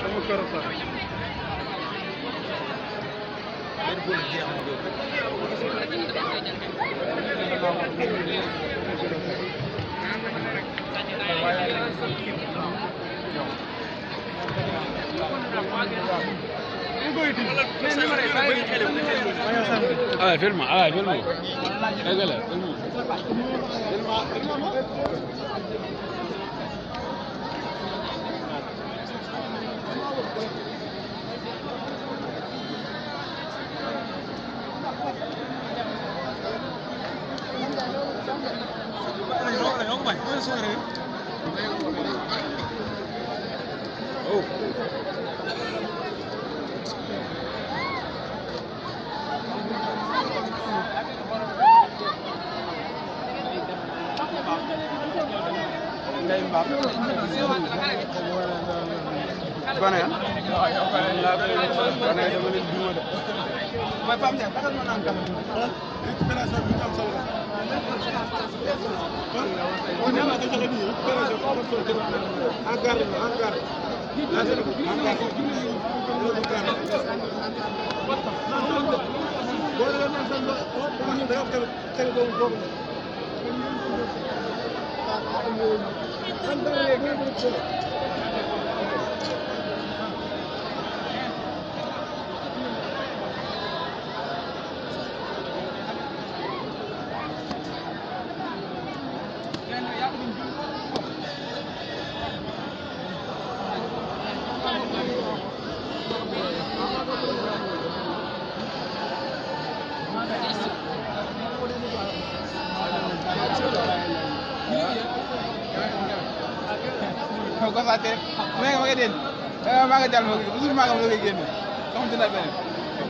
sama kër sax filma, filma. Pégale, filma. Oh. Gone ya? Gone dama leen duma de. Mooy Pape Ndiaye tagal ma naan kafe. Récupération bi am solo la. On est là de joxe nii en garde en garde. ko fàtte rek mais ma nga den maa nga jàll ma toujours maa nga ma la koy génne xam dina beneen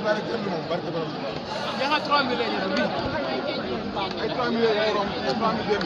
bari kenn moom barke borom ya nga 3000 lay jël bi ay 3000 lay rom 3000 dem